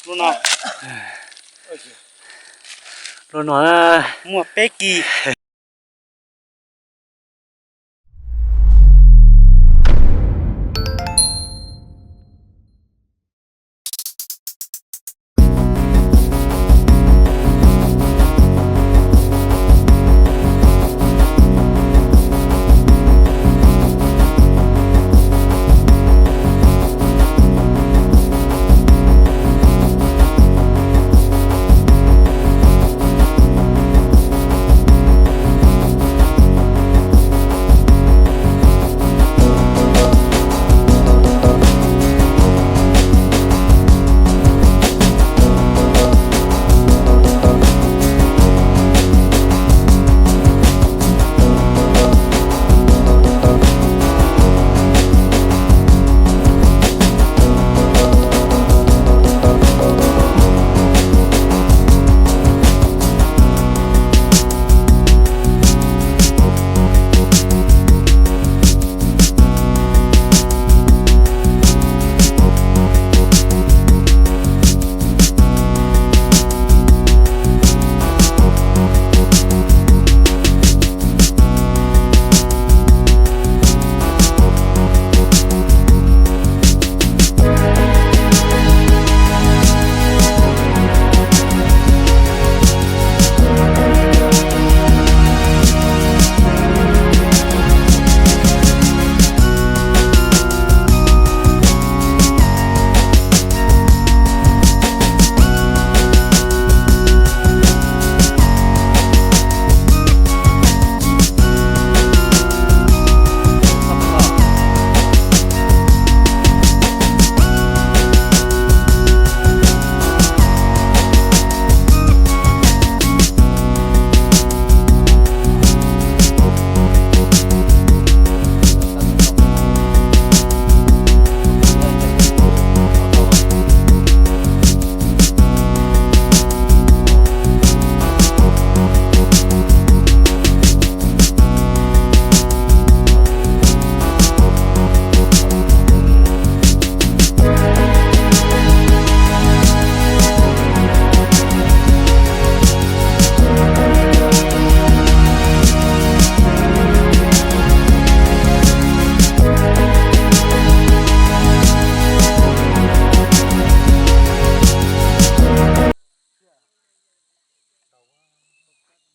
Lub no, lub no muaj peb kis.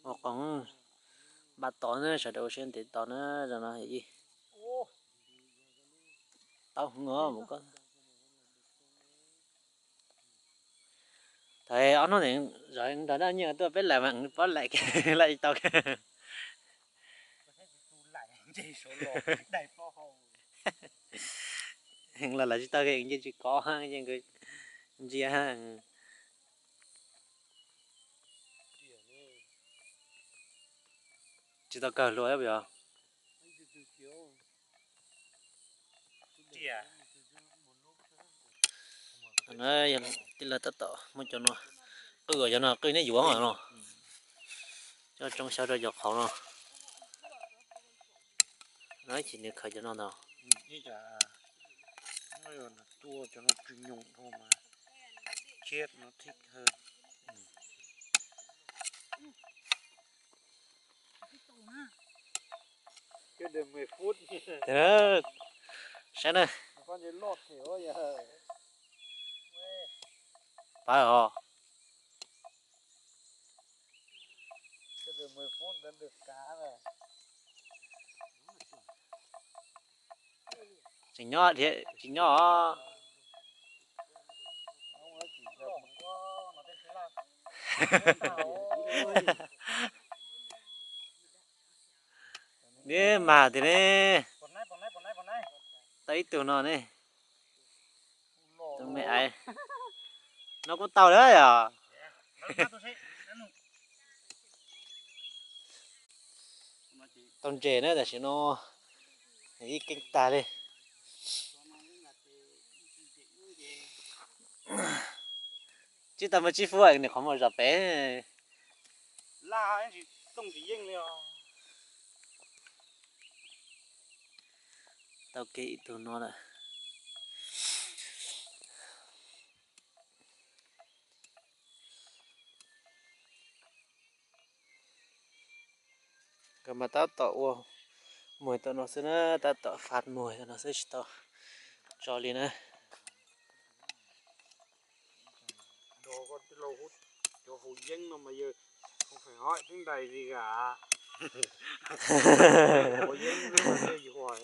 Ua qoos, npaj tos na, sawv daws ua siab ntev tos na, zaum no ib taub hwv os mus koj. Thaum ob hnub ne, zov ntawm dab nyiaj tuaj peb laim mas pob laim laim tsis tau. Heev los laim tsis tau, nce tsis kov, nce ntsia. Tsis tau kawg hlua puas yog? Tij laug tab tom muab cov no qwj, cov no qwj neb yuav no, coj tsoo xyaw rau cov qhauv no. No ib chim nws khaws cov no ntag. Saib na. Pab os. Tsis nyob, tsis nyob os. Neb mag tiag ne. Tau ib tug no ne. Tus me aiv no kuj tau lawm yom. Tau ntses na, tam sim no ib keeb tag li. Tsis tau muaj tsib fub nws qhov muag zom pem. Tau kiag ib tug no lawm. Nkawd mas tab tom ua muag tom no xwb na, tab tom faj muag tom no xwb tsis tau tso li na. Cov hauv yeeb no mas yawg không phải hỏi tiếng Tây gì cả. Hauv yeeb no yawg yuav,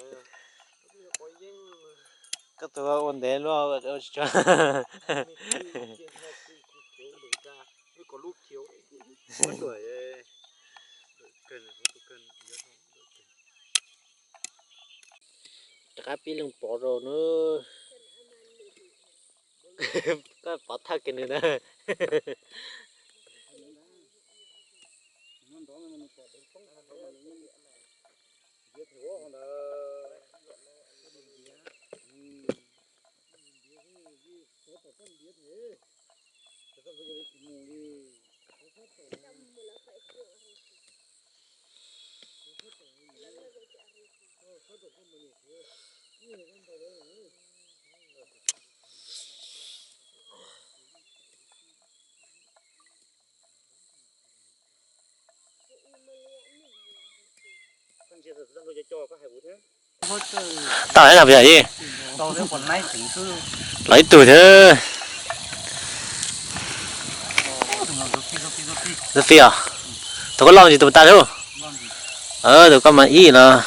koj tus ua ntev luaj tsis tso. Rov qab pib leej pov rau na. Koj pov thaj kiag nws na. Tau ib tag pia ib. Los ib tug thiab. Fi os. Tau koj loj ntsis tus tas thiab. Tus koj mas ib los.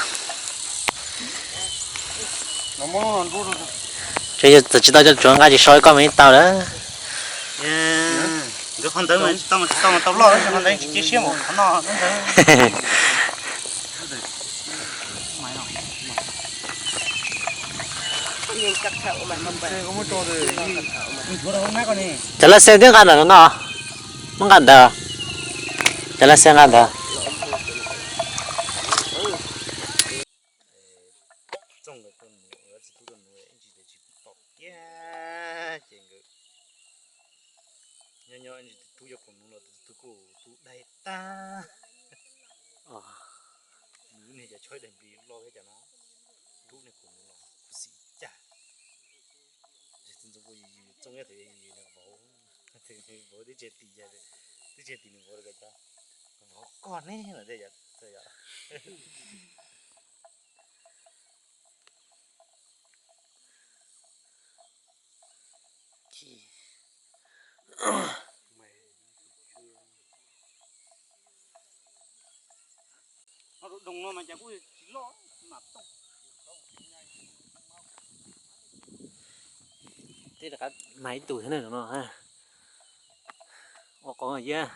Tseem tsis tau cov tsuav nqa tsis so koj mas ib tau lawm. Cov laj xej twb nqa ntawm no, muab nqa ntawd. Cov laj xej nqa ntawd. Txooj nkawd tus nus, txiv tub tus nus ib ntsis ntawd tsis pom kiag ces nkawd nyob nyob ib ntsis tus tub cov kaus nus los tus tub kuj tu daig tag. Nws niag cov tshob daim nplis loj thiab cov no, tub niag kaus nus los khuv xim cas. Txooj nyob thaum vauv, vauv twb tsis tim, twb tsis tim nws vauv, vauv koj ne los thiaj yog. Tib rov qab mas ib tug thiab no, ua qov ib.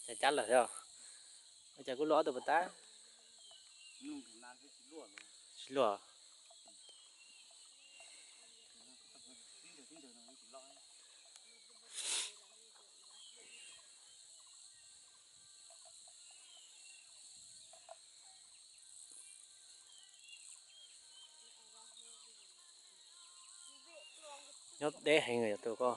Cas cab lawm thiab. Cas kuj luaj ob tug puas tab. Tsis luaj. Nyob deb heev yog tus ko.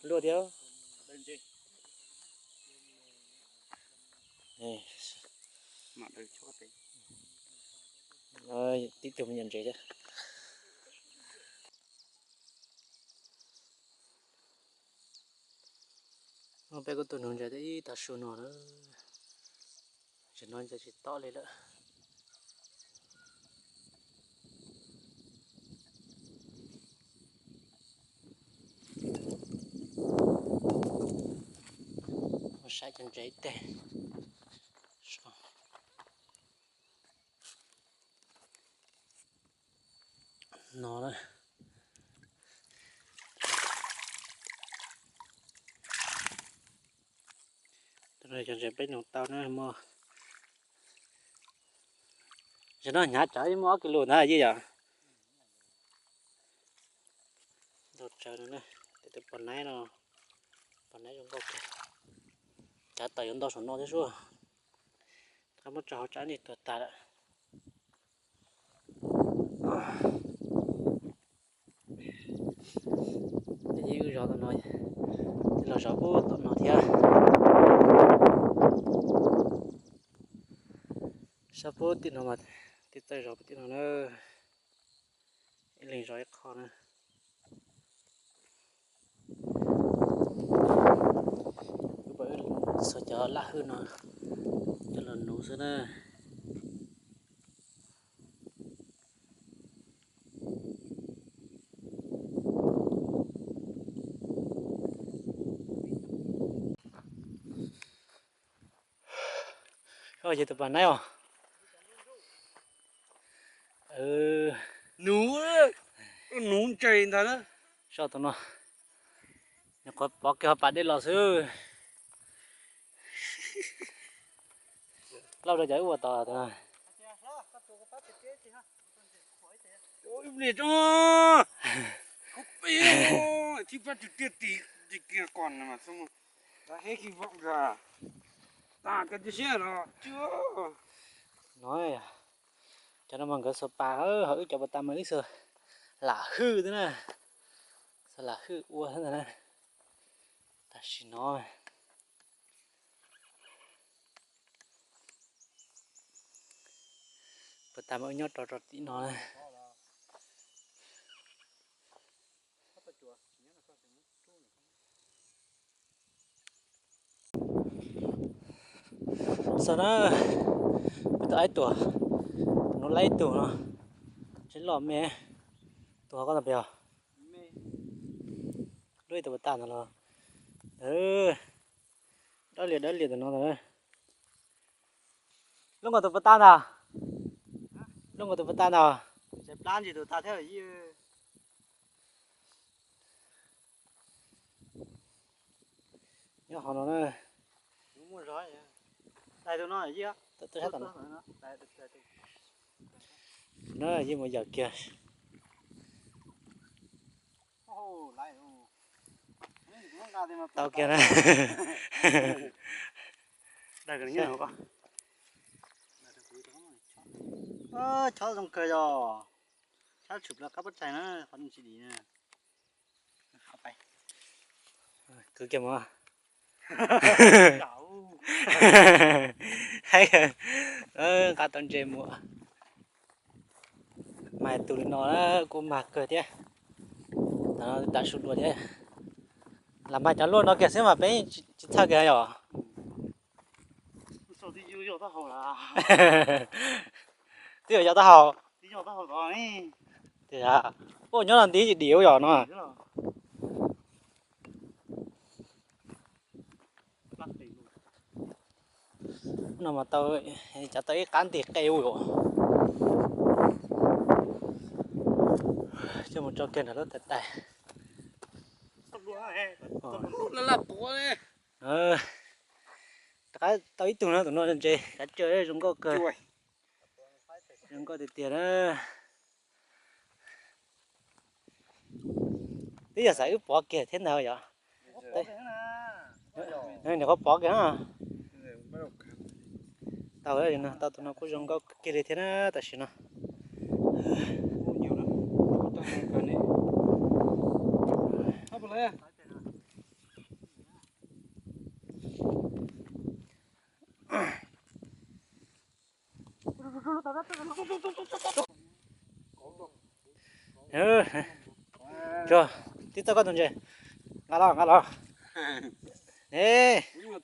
Luaj thiab. Tib tug me nyuam ntses thiab. Peb kuj tuaj nuv ntses ib tag su no lawm. Tam sim no ntses tsis tob li lawm. Mus saib cov ntses ib teg. No na. Cov ntses peb nug tau na, muaj, tam sim no hnyav tsawv muaj ob kis lus ntag yij yom. Ntau tsawv no na, tes tus pos naib no, pos naib zoo nkauj kawg. Cav taws yuav ntau saum no thiab sub. Qab muab tso hauv tsab ntsis tuag tag lawm. Ces yeej wb zov tom no, ces los zov pub tom no thiab. Sab pub tim no mas tij txawj zov pub tim no na. Ib leeg zov ib qho na. Wb pab xuas cov laj hwj no coj los nuv xwb na. Ces tus pas naib os. Nuv, nuv ntses ntag na. Soj tus no, nyuam qhuav pov kiag ho pas dej los xwb. Lauj, rau cov wb ua tod. Ib pliag tso, kub peb, thib pab tug tiaj tim kiag kom mas xoo, tab heb khi voom tas, tas koj cia siab los tsuag. No, cov no mas nkawd xuas pas, ho wb cov puas tas mas wb xuas lam hwj xwb na. Xuas lam hwj ua xwb ntag na. Tam sim no puas tas mas wb nyob rau rau tim no na. Xav na, kuv tus aib tuag, tus no laib ib tug no, tseem loj me, tus ho koj tus pem os, lub ib tug puas tas ntawd los, dawb lias dawb lias tus no ntag. Lub nkaus tus puas tas ntag, lub nkaus tus puas tas ntag. Plab ntsis tus tas thiab. Nyob hauv no na. Dai tus no, na yeej mus yawm kiag. Tau kiag na. Chob zoo kawg yog. Chob tshwm plaws qab pob tsaig na, qhov tsis dim na. Kwv kiag mus. Haib, nqa tau ntses mus. Mas tus li no kuj mag kawg thiab. Tam su dua thiab. Lam mag cov luaj no kiag xwb mas peb tsis txhawj kiag yom. Twb yog yog taub hau. Tias, ua nyob no ntiv dim ua yom no. No mas tau, cov tau ib qab nti qe ua. Coj mus tso kiag nram lub tais tais. Rov qab tau ib tug no, tus no ntses kav tsawg zoo nkauj kawg. Zoo nkauj tiag tiag na. Twb yog xav wb pov kiag thiab ntag yom. Nws qhuav pov kiag na. Tau, tau tus no kuj zoo nkauj kiag li thiab na tam sim no. Tsuag, tib txoj koj tus ntses, nqa los nqa los. E, zoo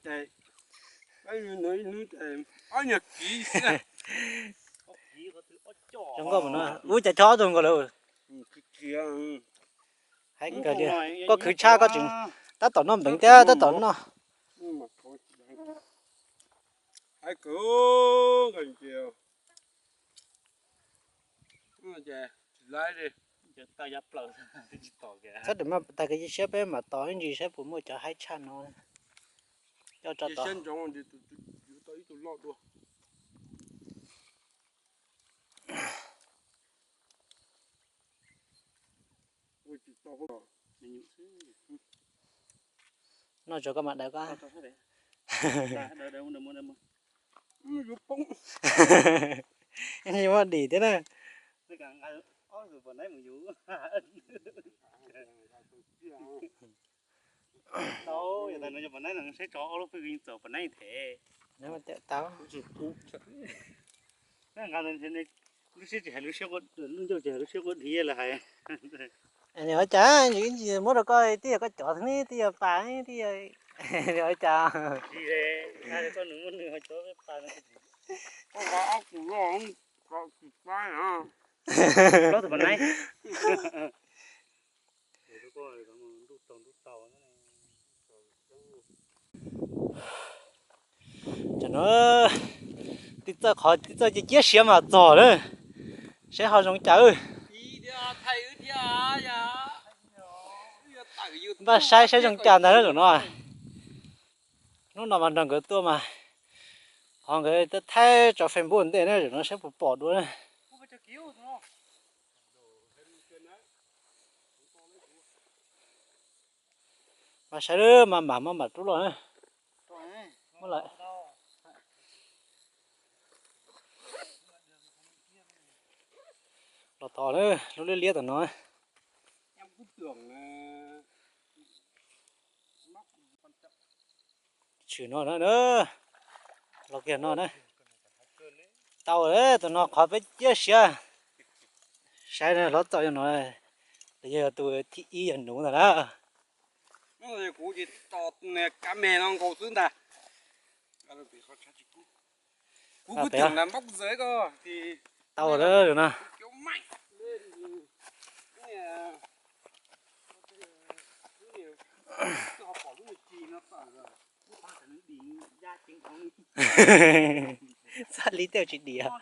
nkauj mus no, ub cas chob ob tug nkaus lawm. Haib kawg li, koj khwv tshaj koj tseem tab tom noj npeev thiab tab tom noj. Txhob ram mas tag kev cia siab, peb mam tos ib ntsis saib puas muaj cov haib tshaj no. Coj tso tod. Noj tso koj mam daws koj. Yuav poob. Yeej muaj dim thiab na. Tau, yog tas no yog pom naib no seb tso ob lub pwj yeej txaus pom naib them. Tau. Lub siab tsis hais lub siab, lub ncauj tsis hais lub siab quaj dhia lawm hais. Ua cas muab rau koj twb yog koj cov xwb ne, twb yog pas twb yog, ua cas. Koj nws muab nws ho cov pas no. Koj tus pom naib. Tam no tij txawj qhov tij txawj ciaj ciab siab mas txog lawm, saib ho zoo cas. Npaj saib saib zoo cas ntag zaum no. Hnub no mas nrog nkawd tuaj mas qhov nkawd thaij tso Facebook ntej na, zaum no saib puas pom dua na. Mas saib lawm mas mam mam mam rub los na. Muab lawm. Los tod na, lub liab liab tom no. Tshwm no na, los kiag no na. Tau, tus no qhov peb ciaj siab. Saib hlob txaus yog no, yog tus thib ib yog nuv ntag na. Kuv ces tos kab me no nkaus xwb ntag. Kuv kuj tseem lam npaub zawv ko. Tau lawm no. Xab li tej tsis dim.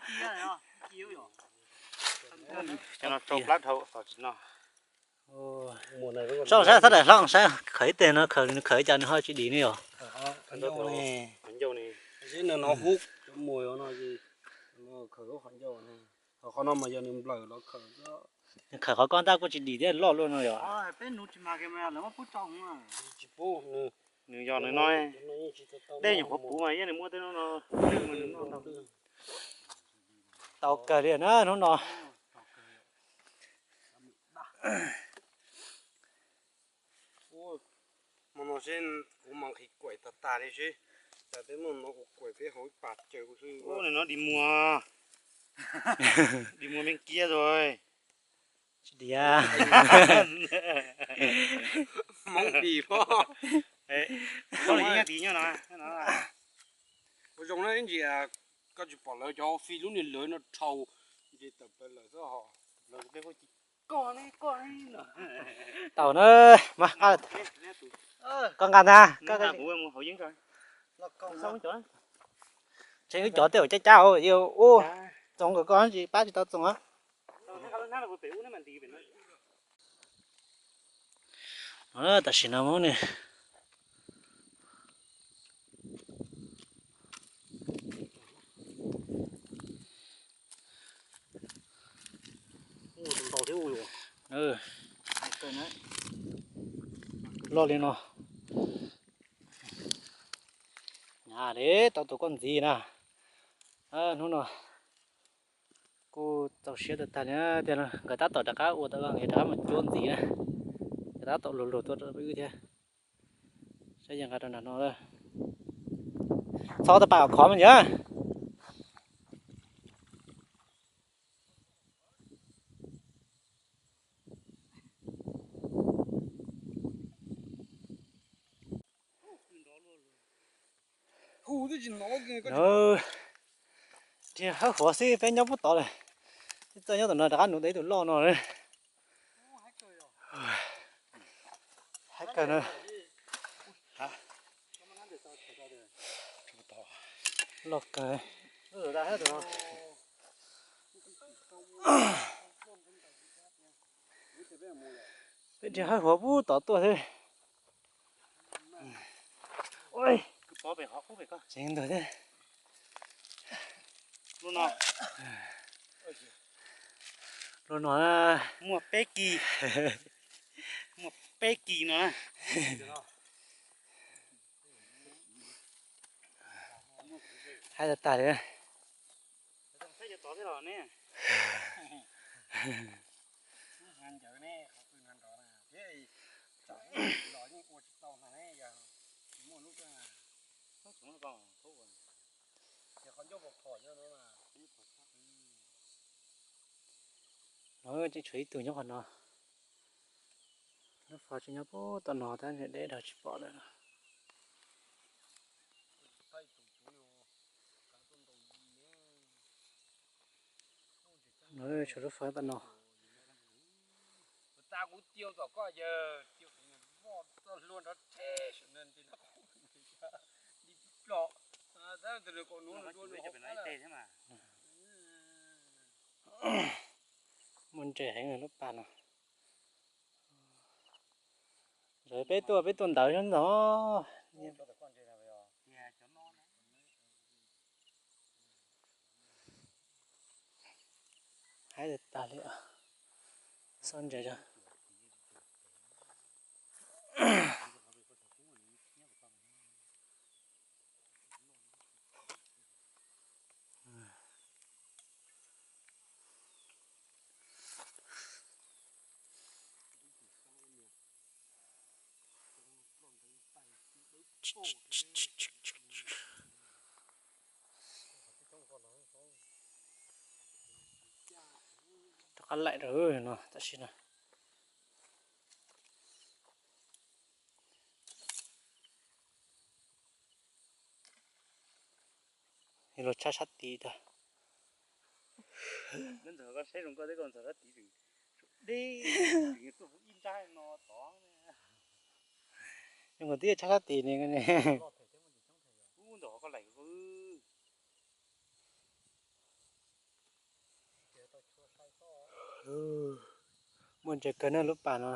Tso saib thab daim hlob saib khaws ib teg no, khaws nws khaws cas nws ho tsis dim ne yom. Nws khaws qhov koj ntaj kuj tsis dim thiab, loj luaj no yom. Nws yog nws no, dej nyuam qhuav puv mas yeej nws muab tej no no. Tau kawg li na hnub no. Hmo no seb kuv mas nqhis kuaim tag tag li seb, tas peb muaj no kuv kuaim peb haus ib pas caws xwb. Nim no dim muag, dim muag me kiag rồi. Tsis dim. Hmoob dim pob. Koj los yeej dim nyob no. Ua zoo na, ib ntsis koj tsis pom lawv cov fi lub niag lawv no dhau, ntsis tawm plaws lawm xwb ho. Tau na, mas koj nqa ntag. Tseem wb cov tej zaum cab cab ub, txoov kom koj tsis pab tsis tau txoov. Tam sim no muab nws loj li no. Nyab, tau tus koj ntxiv na. Hnub no kuj txaus siab tag tag li, nkawd tab tom rov qab ua tau, nkawd rov qab mus cuab ntxiv na. Nkawd tab tom luag luag tuaj rau peb wb thiab. Saib yog nqa rau nram no. Txhob tau pas khov me ntag. Hu twb tsis hnov. Dhia hawb huav xwb peb nyob pub tod lawm. Twb txawj nyob tom no rov qab nuv tau ib tug loj no. Haib kawg na. Loj kawg. Peb dhia hawb huav pub tod tuaj xwb. Tseev ntug thiab. Lub no muaj peb kis, muaj peb kis no na. Haib tag tag li. Thaib cov tod thiab los ne. Ncaws ne, qhov pw no nrov na, thiab Los yeej ua tsis tau na, yog tsis muaj lub, no tseem tshuav ib tug nyob qhov no. Lub fos tseem nyob puag tom no tab ntshe deb dhau tsis pom lawm. No tshuav lub fos tom no. Kuv tas kuv tiag tom koj yawg, tiag kuv voj txoj hlua nrov rhe sawv ntawd nti no, nti plom, tab tus nws kaum nuv nws dua nws hauv qab lawm. Muaj ntses heev lub pas no. Peb tuaj, peb tuaj ntawd xwb ntag. Haib tag li, xob ntses. Rov qab laim rau no tam sim no. Los tshab sab tid tag. Ntxawm koj saib zoo koj thiab koj ntxawm sab tid tseem deb, tseem tuaj ib nrab no tod. Zoo nkaus twb tshab sab tid ne. Ub ntawm koj laim. Muaj ntses kawg na lub pas no.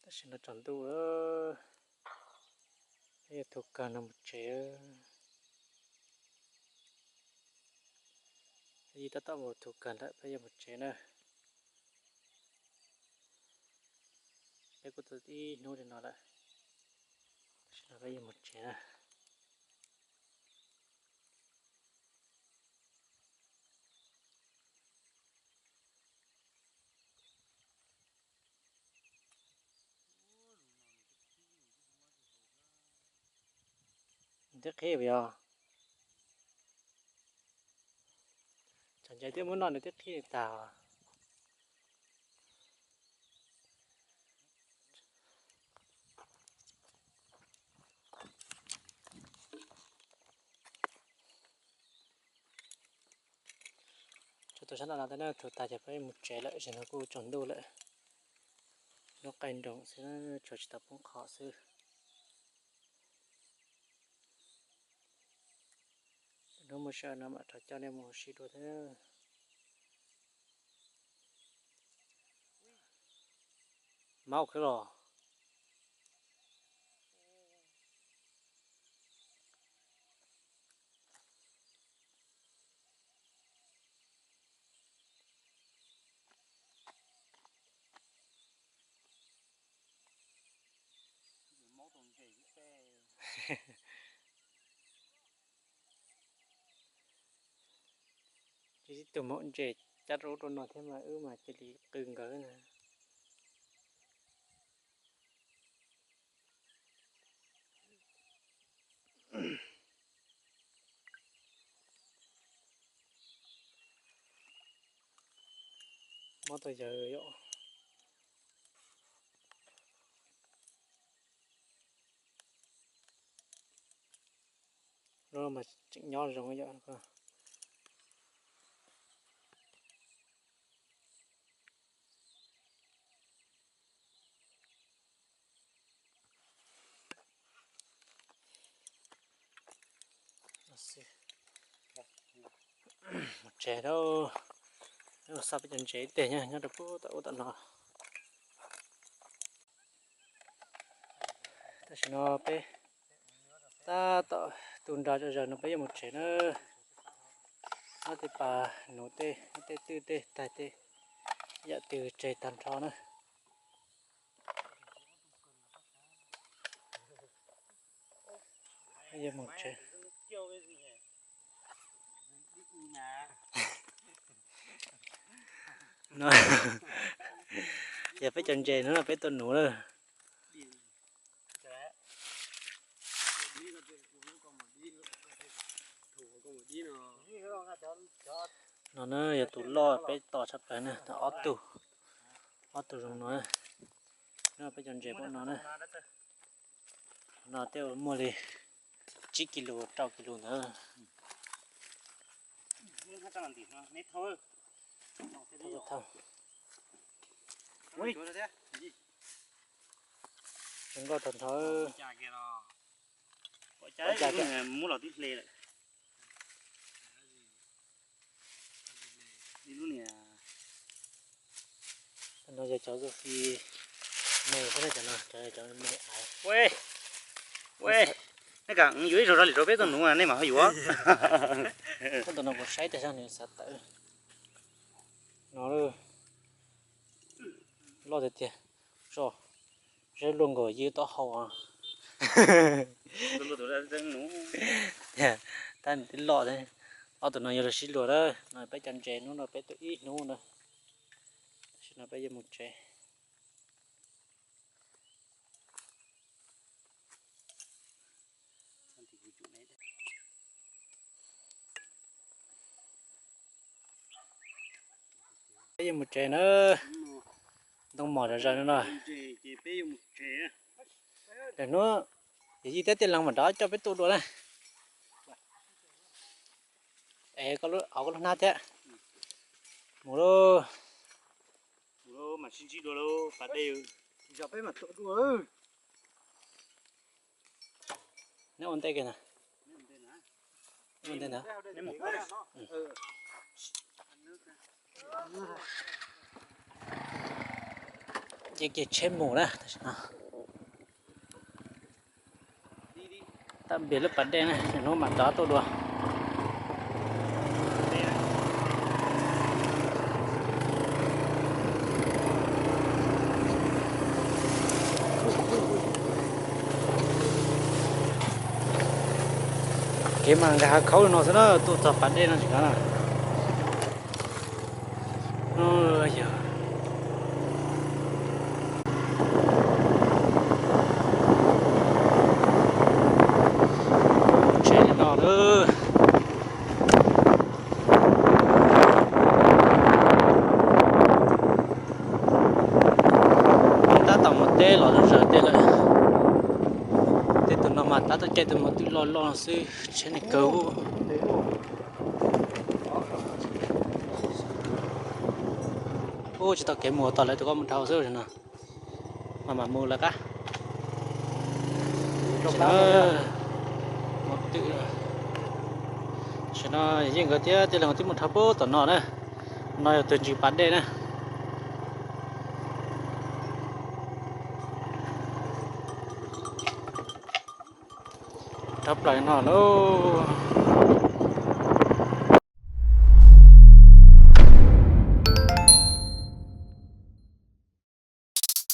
Tam sim no tsaus ntuj, peb yuav tu kawg no mus tsev. Peb tab tom mus tu kawg ntawm peb yuav mus tsev na. Peb kuj tau ib hnub li no lawm, tam sim no peb yuav mus tsev na. Nws twb qhib puas yog? Tsam ncaim twb muab noj nws twb qhib tag. Tsuas tus sab no no tej no tu tag ces peb mus tsev lawm, tam sim no kuj tsaus ntuj lawm. Lub qaij nroos xwb, tsuas tsis tau poob qho xwb. Hnub muaj sij hawm no mam rov coj nej mus ua si dua thiab. Maub khwb los. Tib tug maum ntses cab rau ub rau no thiab mas wb mas cia li qw nkawd na. Mob tau yawg yom. Lub no mas tseem nyob zoo yom. Mus tsev lawm. Peb mus xauj peb cov ntses ib teg nyob rau puag tom ub tom no. Tam sim no peb tab tom tu nra zom zaws no peb yuav mus tsev na. Nyob tej pas nuv tej, nyob tej twj tej taig tej. Yam twg tseg tag nrho na. Peb yuav mus tsev. No yog peb cov ntses no peb tua nuv lawm. No na yog tus loj peb tom tshaj plaws na, ob tug, ob tug zoo no. No peb cov ntses pom no na. No tej muaj li tsib kis lus rau kis lus ntawd. Zoo nkauj tag nrho. Muab los twb hle lawm. No yog cov zufis me xwb na, cov no cov me av. Nej kam yuav ib zaug rau lwm zaug peb tuaj nuv nej mam ho yuav. Tab tom no kuv saib tias xyov nws xav tawm no loj tiag tiag. Zeb luaj nkaus ywj taub hau. Tab nws twb loj thiab. Ob tug no yuav los sib luag lawm no, peb cov ntses hnub no peb tuaj ib hnub na. Tam sim no peb yuav mus tsev. Peb yuav mus tsev na. Ntoo mom zom zaws no no. Lwm hnub yawm yij thiab tij laug mam rov coj peb tuaj dua na. Es koj lub, koj lub hnab thiab. Mus lauj. Mas sib ntsib dua lauj pas dej. Yog peb mam tuaj dua. Neb ua ntej kiag na. Ua ntej ntawd. Ces kiag tsheb mus na. Tau npias lub pas dej na, hnub mam rov tuaj dua. Kev mas nkag hav khaub li no xwb na, tuaj txog pas dej no tsis kav na. Tsheb no na. Tab tom mus teb los zaws teb lawm. Tej tus no mas tab tom caij tus mos twm loj loj xwb, tsheb neeg kawg. Ub, tsis tau kev mus, tau lawv tus koj mus dhau xwb no. Mas mam mus lawv qab. Mos twm, tam sim no yeej nkawd thiab tij laug twb mus dhau puag tom no na. No yog tus ntsis pas dej na. Rov plaws no lauj.